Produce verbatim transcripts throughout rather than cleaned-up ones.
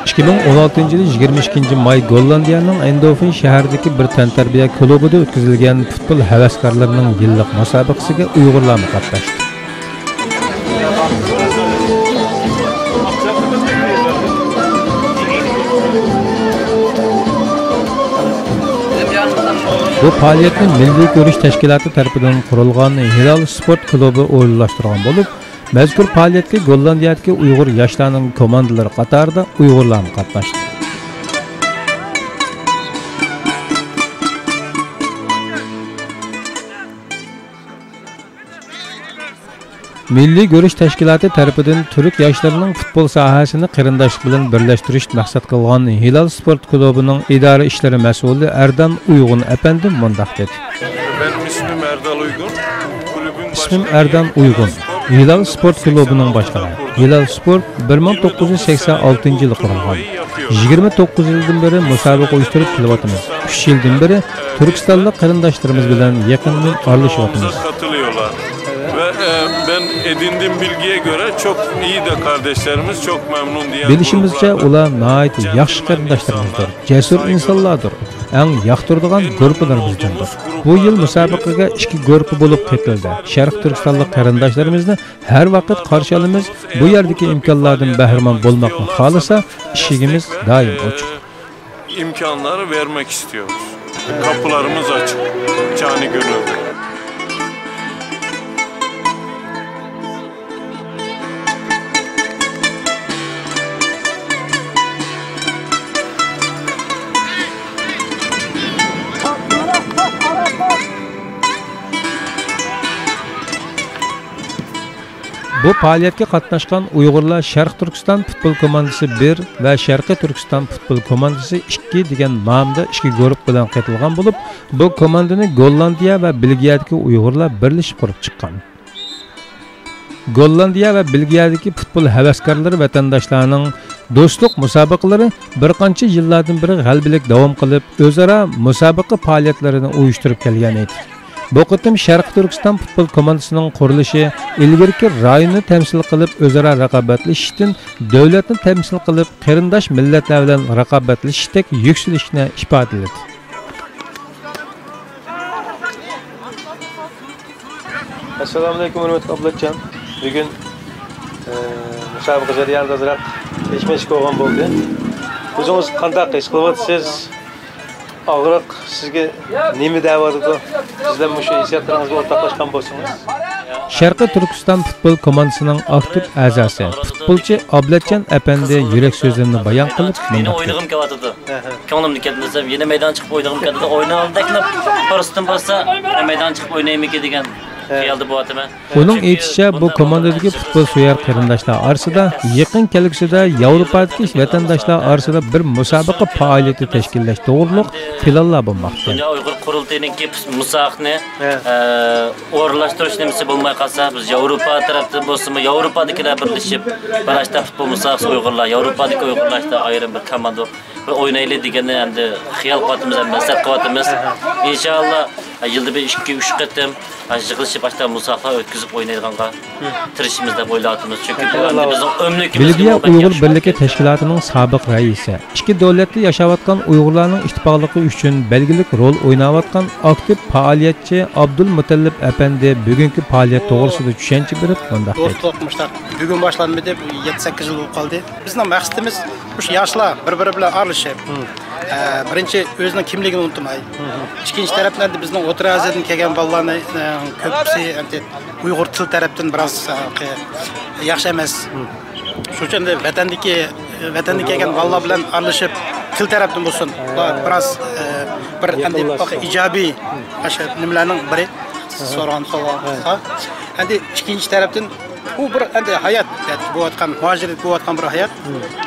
ئىككى مىڭ ئون ئالتىنچى يىلى يىگىرمە ئىككىنچى ماي گوللاندىيەنىڭ ئەيندوفېن شەھىرىدىكى بىر تەنتەربىيە كۇلۇبىدا ئۆتكۈزۈلگەن پۇتبول ھەۋەسكارلىرىنىڭ يىللىق مۇسابىقىسىگە ئۇيغۇرلارمۇ قاتناشتى. بۇ پائالىيەتنى مىللىي كۈرەش تەشكىلاتى تەرىپىدىن قۇرۇلغان ھىلال سپورت كۇلۇبى ئورۇنلاشتۇرغان بولۇپ، مەزكۇر پائالىيەتكە گوللاندىيەدىكى ئۇيغۇر ياشلارنىڭ كوماندىلىرى قاتارىدا ئۇيغۇرلارمۇ قاتناشتى. مىللىي كۈرەش تەشكىلاتى تەرىپىدىن تۈرك ياشلىرىنىڭ پۇتبول ساھەسىنى قېرىنداشلىق بىلەن بىرلەشتۈرۈش مەقسەت قىلغان ھىلال سپورت كۇلۇبىنىڭ ئىدارە ئىشلىرى مەسئۇلى ئەردان ئۇيغۇن ئەپەندى مۇنداق دېدى. Benim ismim Erdal Uygun. Kulübün İsmim başkanı Erdal Uygun. Erdal Spor Yılal Sport Kulübü'nün başkanı. Yılal Sport bir bin dokuz yüz seksen altı yılı kurulgan. Yigirma to'qqiz yildan beri musobaqa uyushtirib kelyapmiz. Uch yildan beri turkistonlik qarindoshlarimiz bilan yaqindan aralashayotganmiz. Katılıyorlar. Ve e, ben edindiğim bilgiye göre çok iyi de kardeşlerimiz, çok memnun diyen gruplar. Bilishimizcha, ular nihoyat yaxshi qarindoshlarimiz, jasur insonlardir, eng yoqtiradigan guruhlarimiz. Bu yil musobaqaga ikki guruh bo'lib ketildi. Sharq turkistonlik qarindoshlarimizni har vaqt qarshi olamiz. Bu yerdagi imkonlardan bahramand bo'lmoqni xohlasa, eshigimiz doim ochiq. İmkanları vermek istiyoruz. Kapılarımız açık. Canı gönülden. بۇ پائالىيەتكە قاتناشقان ئۇيغۇرلار شەرقىي تۈركىستان پۇتبول كوماندىسى بىر ۋە شەرقىي تۈركىستان پۇتبول كوماندىسى ئىككى دېگەن نامدا ئىككى گۇرۇپپا بىلەن قېتىلغان بولۇپ، بۇ كوماندىنى گوللاندىيە ۋە بېلگىيەدىكى ئۇيغۇرلار بىرلىشىپ قۇرۇپ چىققان. گوللاندىيە ۋە بېلگىيەدىكى پۇتبول ھەۋەسكارلىرى ۋەتەنداشلارنىڭ دوستلۇق مۇسابىقىلىرى بىر قانچە يىللاردىن بېرى غەلىبىلىك داۋام قىلىپ، ئۆزئارا مۇسابىقە پائالىيەتلىرىنى ئۇيۇشتۇرۇپ كەلگەن ئىدى. بۇ قېتىم شەرقىي تۈركىستان پۇتبول كوماندىسىنىڭ قۇرۇلۇشى ئىلگىرىكى رايوننى تەمسىل قىلىپ ئۆزئارا رىقابەتلىشىشتىن، دۆلەتنى تەمسىل قىلىپ قېرىنداش مىللەتلەر بىلەن رىقابەتلىشىشتەك يۈكسىلىشىنى ئىپادىلىدى. ئەسسالامۇئەلەيكۇم، ھۆرمەتلىك ئابلەتجان. بۈگۈن، ئە، مۇسابىقە جەريانىدا ئازراق كېلىشمەسلىك بولغان بولدى. ئۆزىڭىز قانداق ھېس قىلىۋاتىسىز؟ ئاغرىق سىزگە نېمە دەۋاتىدۇ؟ سىزلەر مۇشۇ ھېسسىياتلىرىڭىزغا ئورتاقلاشقان بولسىڭىز. شەرقىي تۈركىستان پۇتبول كوماندىسىنىڭ ئاكتىپ ئەزاسى، پۇتبولچى ئابلەتجان ئەپەندى يۈرەك سۆزلىرىنى بايان قىلىپ مۇنداق دېدى. ئوينىغۇم كېلىۋاتىدۇ. كۆڭلۈمدە كەتمىسەم، يەنە مەيدانغا چىقىپ ئوينىغۇم كەلدى. ئوينىغاندەكلا پۇرسىتىم بولسا، مەيدانغا چىقىپ ئوينايمىكىن دېگەن خىيالدا بولۇۋاتىمەن. ئۇنىڭ ئېيتىشىچە، بۇ كوماندىدىكى پۇتبول سۆيەر قېرىنداشلار ئارىسىدا يېقىن كەلگۈسىدە ياۋروپادىكى ۋەتەنداشلار ئارىسىدا بىر مۇسابىقە پائالىيىتى تەشكىللەش توغرۇلۇق پىلانلار بولماقتا. دۇنيا ئۇيغۇر قۇرۇلتىيىنىڭكى مۇسابىقىنى، ئە، ئورۇنلاشتۇرۇش نېمىسى بولماي قالسا، بىز ياۋروپا تەرەپتىن بولسىمۇ، ياۋروپادىكىلەر بىرلىشىپ، بىر ئاشتا پۇتبول مۇسابىقىسى ئۇيغۇرلار، ياۋروپادىكى ئۇيغۇرلار ئاشتا ئايرىم بىر كوماندا بىر ئوينايلى دېگەننى ئەمدى خىيال قىلىۋاتىمىز، ئەمدى مەسلىھەت قىلىۋاتىمىز. ئىنشائاللا، يىلدا بىر ئىككى، ئۈچ قېتىم يىغىلىشىپ، ئاشتا مۇسابىقە ئۆتكۈزۈپ ئوينايدىغانغا تىرىشىمىز دەپ ئويلاۋاتىمىز. چۈنكى بۇ ئەمدى بىزنىڭ ئۆملۈكىمىزگە بېلگىيە ئۇيغۇر بىرلىكى تەشكىلاتىنىڭ سابىق رەئىسى، ئىككى دۆلەتتە ياشاۋاتقان ئۇيغۇرلارنىڭ ئىتتىپاقلىقى ئۈچۈن بەلگىلىك رول ئويناۋاتقان ئاكتىپ پائالىيەتچى ئابدۇلمۇتەللىپ ئەپەندى بۈگۈنكى پائالىيەت توغرىسىدا چۈشەنچە بېرىپ مۇنداق دېدى. دوستلۇق مۇشۇنداق بۈگۈن باشلانمىدى، بۇ يەتتە، سەككىز يىل بولۇپ قالدى. بىزنىڭ مەقسىتىمىز مۇشۇ ياشلار بىر-بىرى بىلەن ئارىلىشىپ، ئە، بىرىنچى ئۆزىنىڭ كىملىكىنى ئۇنتۇماي. ئىككىنچى تەرەپتىن ئەمدى بىزنىڭ ئوتتۇرا ئازىيادىن كەلگەن بالىلارنى، ئە، كۆپىسى ئەمدى ئۇيغۇر تىل تەرەپتىن بىراز، ئە، ياخشى ئەمەس. شۇنىڭ ئۈچۈن ئەمدى ۋەتەندىكى، ۋەتەندىن كەلگەن بالىلار بىلەن ئارىلىشىپ، تىل تەرەپتىن بولسۇن، بىراز، ئە، بىر ئەمدى ئىجابىي ئاشۇ نېمىلەرنىڭ بىرى سورىغان سوئالغا. ئەمدى ئىككىنچى تەرەپتىن بۇ بىر ئەمدى ھايات، بولۇۋاتقان، مۇھاجىرەت بولۇۋاتقان بىر ھايات.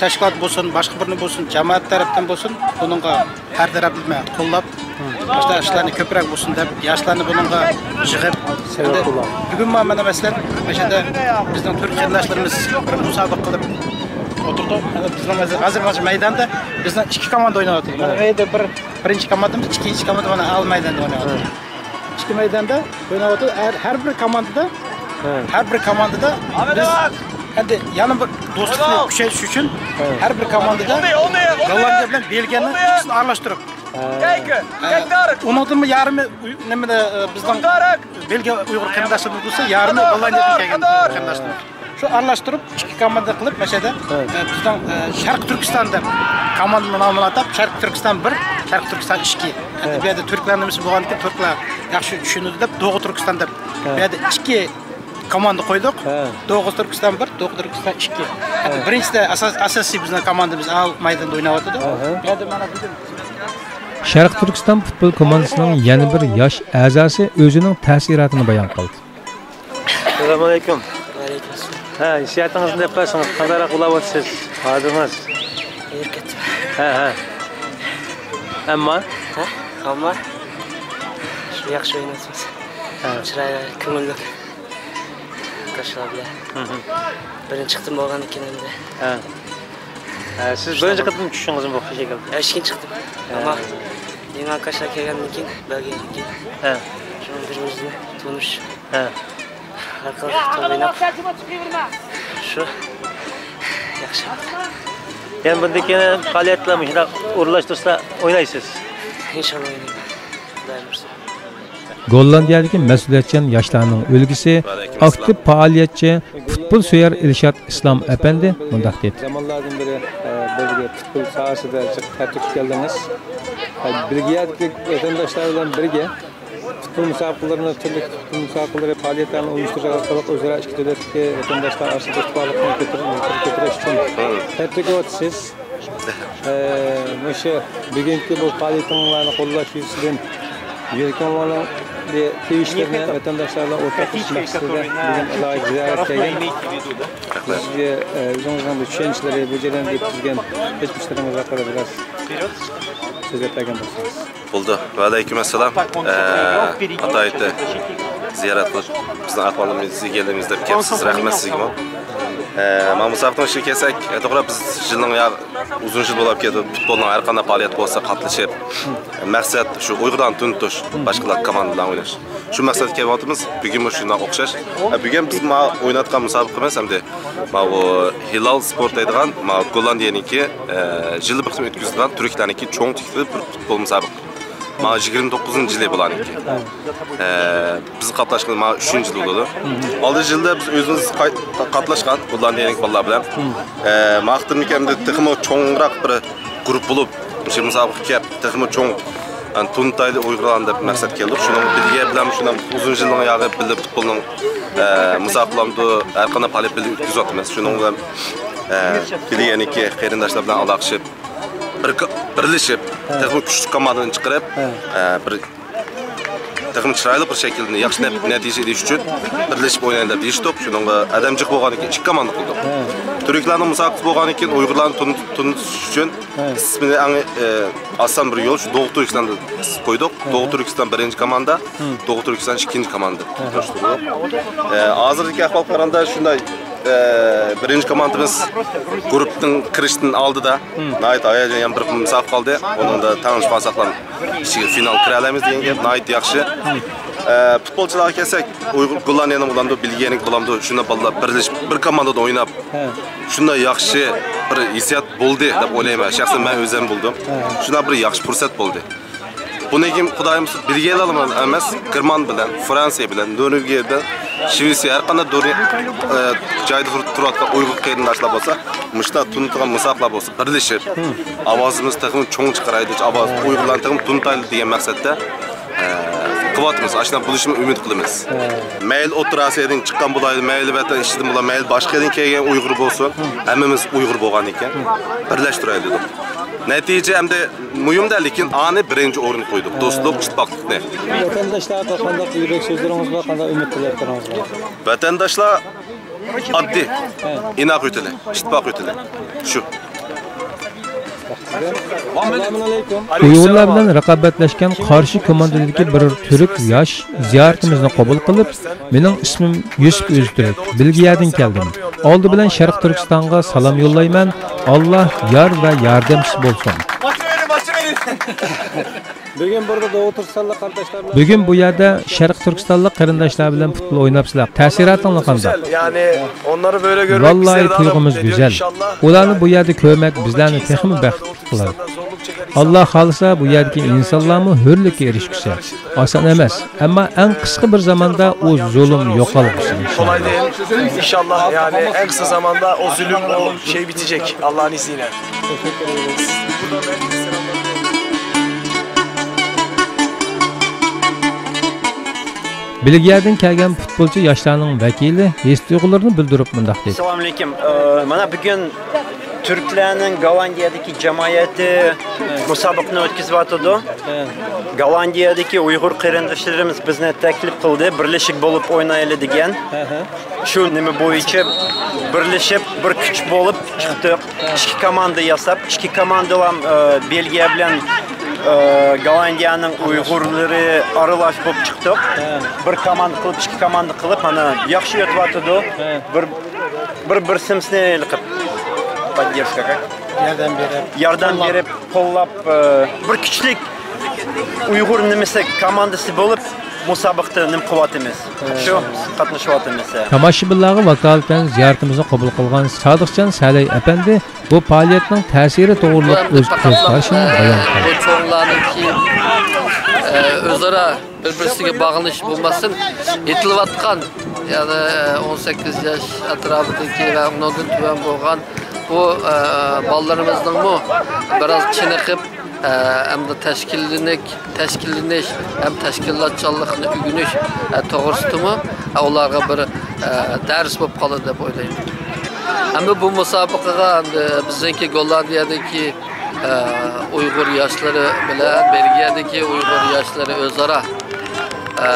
تەشكىلات بولسۇن، باشقا بىرنى بولسۇن، جامائەت تەرەپتىن بولسۇن، بۇنىڭغا ھەر تەرەپلىمە قوللاپ، باشقا ئىشلارنى كۆپرەك بولسۇن دەپ، ياشلارنى بۇنىڭغا يىغىپ، ئەمدى بۈگۈن مانا مەسىلەن، مەشەدە بىزنىڭ تۈرك قېرىنداشلىرىمىز بىر مۇسابىقە قىلىپ ئولتۇردۇق. بىزنىڭ ھازىر، ھازىر مانا شۇ مەيداندا بىزنىڭ ئىككى كوماندا ئويناۋاتىدۇ. مانا ئەيدە بىر، بىرىنچى كوماندىمىز، ئىككىنچى كوماندا مانا ئال مەيداندا ئويناۋاتىدۇ. ئىككى مەيداندا ئويناۋاتىدۇ. ھەر، ھەر بىر كوماندىدا، ھە، ھەر بىر كوماندىدا بىز ئەمدى يەنە بىر دوستلۇقنى كۈچەيتىش ئۈچۈن ھە. ھەر بىر كوماندىدا گوللاندىيە بىلەن بېلگىيەنىڭ ئىككىسىنى ئارىلاشتۇرۇپ، ئۇنىڭدىنمۇ يارىمى ئۇي-، نېمىدە، بىزنىڭ بېلگىيە ئۇيغۇر قېرىنداشلىرىمىز بولسا، يارىمى گوللاندىيەدىن كەلگەن قېرىنداشلىرىمىز. شۇ ئارىلاشتۇرۇپ ئىككى كوماندا قىلىپ، مەسىلەن، ھە. بىزنىڭ، ئە، شەرقىي تۈركىستان دەپ كوماندىنىڭ نامىنى ئاتاپ، شەرقىي تۈركىستان بىر، شەرقىي تۈركىستان ئىككى. ئەمدى ھە. بۇ يەردە تۈركلەر نېمىسى بولغاندىكىن، تۈركلەر ياخشى چۈشىنىدۇ دەپ، دوغۇ تۈركىستان دەپ ھە. بۇ يەردە ئىككى كوماندا قويدۇق. ھە. دوغۇ تۈركىستان بىر، دوغۇ تۈركىستان ئىككى. ھە. بىرىنچىسىدە ئاساس-، ئاساسىي بىزنىڭ كوماندىمىز ئاۋۇ مەيداندا ئويناۋاتىدۇ. ھە، ھە. بۇ يەردە مانا بۈگۈن شەرقىي تۈركىستان پۇتبول كوماندىسىنىڭ يەنە بىر ياش ئەزاسى ئۆزىنىڭ تەسىراتىنى بايان قىلدى. ئەسسالامۇئەلەيكۇم. ۋەئەلەيكۇم ئەسسالام. ھە، ھېسسىياتىڭىزنى دەپ بەرسىڭىز، قانداقراق ئۇلاۋاتىسىز ھازىرىڭىز؟ ئېرىپ كەتتىم. ھە، ھە. ئەمما؟ ھە؟ ئەمما؟ شۇ ياخشى ئويناۋاتىمىز. ھە. چىرايلىق، كۆڭۈللۈك. قارشىلار بىلەن. ھە، ھە. بىرىنچى قېتىم بولغاندىكىن ئەمدى. ھە. ھە، سىز بىرىنچى قېتىم چۈشتىڭىزمۇ بۇ شەكىلدە؟ ھە، ئىككىنچى قېتىم. ھە. ئەمما يېڭى ئاكاشلار كەلگەندىن كېيىن، بەلگىيەدىن كېيىن. ھە. شۇنىڭ بىر-بىرىمىزنى تونۇش. ھە. ئارقىلىق توپ ئويناپ، شۇ ياخشى. يەنە بۇندىن كېيىن پائالىيەتلەر مۇشۇنداق ئورۇنلاشتۇرسا ئوينايسىز؟ ئىنشاللا ئوينايمەن. خۇدايىم بۇيرۇسا. گوللاندىيەدىكى مەسئۇلىيەتچان ياشلارنىڭ ئۈلگىسى، ئاكتىپ پائالىيەتچى، پۇتبول سۆيەر ئىلشات ئىسلام ئەپەندى مۇنداق دېدى. زامانلاردىن بېرى، ئە، بىزگە پۇتبول ساھەسىدە جىق تەرتىپكە كەلدىڭىز. ئە، بېلگىيەدىكى ۋەتەنداشلار بىلەن بىرگە پۇتبول مۇسابىقىلىرىنى، تۈرلۈك پۇتبول مۇسابىقىلىرى پائالىيەتلەرنى ئۇيۇشتۇرۇش ئارقىلىق ئۆزئارا ئىككى دۆلەتتىكى ۋەتەنداشلار ئارىسىدا دوستلۇقنى كۆتۈرۈش، كۆتۈرۈش ئۈچۈن تەرتىپكە كېلىۋاتىسىز. ئە، مۇشۇ بۈگۈنكى بۇ پائالىيىتىڭلارنى قوللاش يۈزىسىدىن يۈرىكىڭلارنىڭ تىۋىشلىرىنى ۋەتەنداشلار بىلەن ئورتاقلىشىش مەقسىتىدە بۈگۈن ئالاھىدە زىيارەتكە كەلگەن. سىزگە، ئە، ئۆزىڭىزنىڭ بۇ چۈشەنچىلىرى، بۇ جەرياندا ئۆتكۈزگەن ئۆتمۈشلىرىڭىز ھەققىدە بىراز سۆزلەپ بەرگەن بولسىڭىز. بولدى. ۋەئەلەيكۇم ئەسسالام. ئە، ئاتايىتى زىيارەت قىلىپ، بىزنىڭ ئەھۋالىمىزنى ئىگىلىمىز دەپ كەپسىز. رەھمەت سىزگىمۇ. ئە، مانا مۇسابىقىنىڭ ئىچىگە كەلسەك، ئە، توغرا، بىز يىلنىڭ يا-، ئۇزۇن يىل بولاپ كەتتى، پۇتبولنىڭ ھەر قانداق پائالىيەت بولسا قاتنىشىپ، مەقسەت شۇ ئۇيغۇرلارنى تونۇتۇش، باشقىلار كوماندا بىلەن ئويناش. شۇ مەقسەتكە كېلىۋاتىمىز. بۈگۈنمۇ شۇنداق ئوخشاش. ئە، بۈگۈن بىز ما-، ئويناۋاتقان مۇسابىقىمىز ئەمدى ماۋۇ ھىلال سپورت دەيدىغان، ماۋۇ گوللاندىيەنىڭكى، ئە، يىلدا بىر قېتىم ئۆتكۈزىدىغان تۈركلەرنىڭكى چوڭ تىكلىق بىر پۇتبول مۇسابىقە. مانا يىگىرمە توققۇزىنچى يىلى بۇلارنىڭكى. ئە، بىز قاتناشقىلى مانا ئۈچىنچى يىل بولىدۇ. ئالدىنقى يىلدا بىز ئۆزىمىز قاي-، قاتناشقان گوللاندىيەنىڭكى بالىلار بىلەن. ئە، ما قېتىمدىكى ئەمدى تېخىمۇ چوڭراق بىر گۇرۇپپا بولۇپ، شۇ مۇسابىقىگە كەپ، تېخىمۇ چوڭ، يەنى تونۇتايلى ئۇيغۇرلارنى دەپ مەقسەت كەلدۇق. شۇنىڭ بىلگە بىلەن شۇنىڭ ئۇزۇن يىلنىڭ ياغى بىللە پۇتبولنىڭ، ئە، مۇسابىقىلەرنى ھەر قانداق پائالىيەت بىللە ئۆتكۈزۈۋاتىمىز. شۇنىڭ بىلەن، ئە، بىلگەنكى قېرىنداشلار بىلەن ئالاقىشىپ، بىر، بىرلىشىپ، ھە. تېخىمۇ كۈچلۈك كوماندىنى چىقىرىپ، ھە. ئە، بىر تېخىمۇ چىرايلىق بىر شەكىلدە ياخشى نەپ-، نەتىجە ئېلىش ئۈچۈن بىرلىشىپ ئوينايلى دەپ دېيىشتۇق. شۇنىڭغا ئادەم جىق بولغاندىن كېيىن ئىككى كوماندا قىلدۇق. ھە. تۈركلەرنىڭ مۇسابىقىسى بولغاندىن كېيىن ئۇيغۇرلارنى تونۇت-، تونۇتۇش ئۈچۈن ھە. ئىسمىنى ئەڭ، ئە، ئاسان بىر يول شۇ دوغۇ تۈركىستان دەپ قويدۇق. ھە. دوغۇ تۈركىستان بىرىنچى كوماندا، ھە. دوغۇ تۈركىستان ئىككىنچى كوماندا. ھە. ئە، ھازىردىكى ئەھۋالغا قارىغاندا شۇنداق، ئە، بىرىنچى كوماندىمىز گۇرۇپپىنىڭ كىرىشتىن ئالدىدا ھە. ناھايىتى ھاياجان يان بىر مۇسابىقە قالدى. ئۇنىڭدا تەڭلىشىپ قالساقلا ئىچىگە فىنال كىرەلەيمىز دېگەن گەپ ناھايىتى ياخشى. ئە، پۇتبولچىلارغا كەلسەك، ئۇيغۇر گوللاندىيەنىڭ بولامدۇ، بېلگىيەنىڭ بولامدۇ، شۇنداق بالىلار بىرلىشىپ، بىر كوماندىدا ئويناپ، ھە. شۇنداق ياخشى بىر ھېسسىيات بولدى دەپ ئويلايمەن. شەخسەن مەن ئۆزۈم بولدۇم. ھە. شۇنداق بىر ياخشى پۇرسەت بولدى. بۇنىڭ كېيىن خۇدايىم بۇيرۇسا، بېلگىيەلەرلا ئەمەس، گېرمان بىلەن، فرانسىيە بىلەن، نورۋېگىيە بىلەن، شىۋېتسىيە، ھەر قانداق دۇنيا، ئە، جايدا تۇرۇپ، تۇرۇۋاتقان ئۇيغۇر قېرىنداشلار بولسا، مۇشۇنداق تونۇتىدىغان مۇسابىقىلەر بولسا، بىرلىشىپ، ئاۋازىمىزنى تېخىمۇ چوڭ چىقىرايلى، ئاۋاز ئۇيغۇرلارنى تېخىمۇ تونۇتايلى دېگەن مەقسەتتە، ئە، قىلىۋاتىمىز. ئاشۇنداق بولۇشىنى ئۈمىد قىلىمىز. ھە. مەيلى ئوتتۇرا ئاسىيادىن چىققان بولايلى، مەيلى ۋەتەن ئىچىدىن بولايلى، مەيلى باشقا يەردىن كەلگەن ئۇيغۇر بولسۇن، ھەممىمىز ئۇيغۇر بولغاندىكىن، بىرلەشتۈرەيلى دېدۇق. نەتىجە ئەمدى مۇھىم دە، لېكىن ئانى بىرىنچى ئورۇنغا قويدۇق، دوستلۇق، ئىتتىپاقلىقنى. ۋەتەنداشلارغا قانداق يۈرەك سۆزلىرىڭىز بار، قانداق ئۈمىدلىرىڭىز بار؟ ۋەتەنداشلار ئاددىي، ھە. ئىناق ئۆتىلى، ئىتتىپاق ئۆتىلى. شۇ. ئۇيغۇرلار بىلەن رىقابەتلەشكەن قارشى كوماندىدىكى بىر تۈرك ياش زىيارىتىمىزنى قوبۇل قىلىپ، مېنىڭ ئىسمىم يۈسۈپ ئۆزتۈرك، بېلگىيەدىن كەلدىم. ئالدى بىلەن شەرقىي تۈركىستانغا سالام يوللايمەن، ئاللا يار ۋە ياردەمچىسى بولسۇن. بۈگۈن بۇردا دوغۇ تۈركىستانلىق قېرىنداشلار بىلەن بۈگۈن بۇ يەردە شەرقىي تۈركىستانلىق قېرىنداشلار بىلەن پۇتبول ئويناپسىلەر. تەسىراتىڭلار قانداق؟ يەنى ئونلارنى بۆلە كۆرمەك ۋاللاھى تۇيغۇمىز گۈزەل. ئۇلارنى بۇ يەردە كۆرمەك بىزلەرنى تېخىمۇ بەختلىك قىلىدۇ. ئاللا خالىسا، بۇ يەردىكى ئىنسانلارمۇ ھۆرلۈككە ئېرىشكۈسى. ئاسان ئەمەس، ئەمما ئەڭ قىسقا بىر زاماندا ئۇ زۇلۇم يوقالغۇسى، ئىنشاللا. قولاي دەيمىز. ئىنشاللا، يەنى ئەڭ قىسقا زاماندا ئۇ زۇلۇم، ئۇ شەي پۈتىچەك، ئاللانىڭ ئىزنى بىلەن. بېلگىيەدىن كەلگەن پۇتبولچى ياشلارنىڭ ۋەكىلى ھېس-تۇيغۇلىرىنى بىلدۈرۈپ مۇنداق دېدى. ئەسسالامۇ ئەلەيكۇم. ئە، مانا بۈگۈن تۈركلەرنىڭ گوللاندىيەدىكى جامائىتى مۇسابىقىنى ئۆتكۈزۈۋاتىدۇ. ھە. گوللاندىيەدىكى ئۇيغۇر قېرىنداشلىرىمىز بىزنى تەكلىپ قىلدى، بىرلىشىپ بولۇپ ئوينايلى دېگەن. ھە، ھە. شۇ نېمە بويىچە بىرلىشىپ، بىر كۈچ بولۇپ چىقتۇق. ھە. ئىككى كوماندا ياساپ، ئىككى كوماندىلام، ئە، بېلگىيە بىلەن، ئە، گوللاندىيەنىڭ ئۇيغۇرلىرى ئارىلاش بولۇپ چىقتۇق. ھە. بىر كوماندا قىلىپ، ئىككى كوماندا قىلىپ، مانا ياخشى ئۆتۈۋاتىدۇ. ھە. بىر، بىر، بىرسىمىزنى ھېلىقى поддержка، как؟ ياردەم بېرىپ، ياردەم قوللاپ. بېرىپ، قوللاپ، ئە، بىر كۈچلۈك ئۇيغۇر نېمىسى كوماندىسى بولۇپ، مۇسابىقىدە نېمە قىلىۋاتىمىز؟ شۇ قاتنىشىۋاتىمىز. تاماشىبىنلارغا ۋاكالىتەن زىيارىتىمىزنى قوبۇل قىلغان سادىقجان سەلەي ئەپەندى بۇ پائالىيەتنىڭ تەسىرى توغرۇلۇق ئۆز كۆز قارىشىنى بايان قىلدى. بۇ چوڭلارنىڭكى، ئە، ئۆزئارا بىر-بىرسىگە باغلىنىش بولماستىن، ئېيتىلىۋاتقان، يەنى ئون سەككىز ياش ئەتراپىدىكى ۋە ئۇنىڭدىن تۆۋەن بولغان بۇ، ئە، بالىلىرىمىزنىڭمۇ بىراز چېنىقىپ، ئە، ھەمدە تەشكىللىنىك-، تەشكىللىنىش ھەم تەشكىلاتچانلىقنى ئۆگىنىش، ئە، توغرىسىدىمۇ، ئە، ئۇلارغا بىر، ئە، دەرس بولۇپ قالىدۇ دەپ ئويلايمەن. ئەمدى بۇ مۇسابىقىگە ئەمدى بىزنىڭكى گوللاندىيەدىكى ئە، ئۇيغۇر ياشلىرى بىلەن بېلگىيەدىكى ئۇيغۇر ياشلىرى ئۆزئارا، ئە،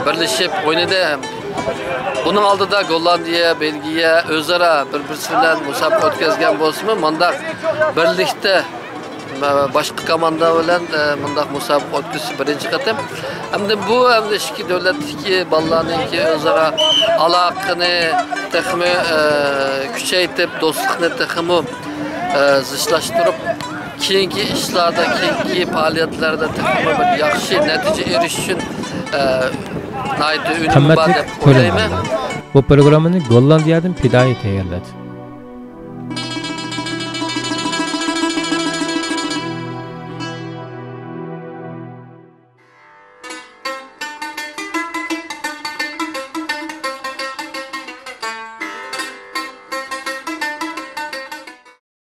بىرلىشىپ ئوينىدى. بۇنىڭ ئالدىدا گوللاندىيە، بېلگىيە ئۆزئارا بىر-بىرسى بىلەن مۇسابىقە ئۆتكۈزگەن بولسىمۇ، مۇنداق بىرلىكتە، ئە، باشقا كوماندا بىلەن، ئە، مۇنداق مۇسابىقە ئۆتكۈزۈشى بىرىنچى قېتىم. ئەمدى بۇ، ئەمدى ئىككى دۆلەتتىكى بالىلارنىڭكى ئۆزئارا ئالاقىنى تېخىمۇ، ئە، كۈچەيتىپ، دوستلۇقنى تېخىمۇ ئە، زىچلاشتۇرۇپ، كېيىنكى ئىشلاردا، كېيىنكى پائالىيەتلەردە تېخىمۇ بىر ياخشى نەتىجە ئېرىشىش ئۈچۈن، ئە، ناھايىتى ئۈنۈمى بار دەپ ئويلايمەن. قىممەتلىك كۆرۈرمەنلەر، بۇ پروگراممىنى گوللاندىيەدىن پىدائىي تەييارلىدى.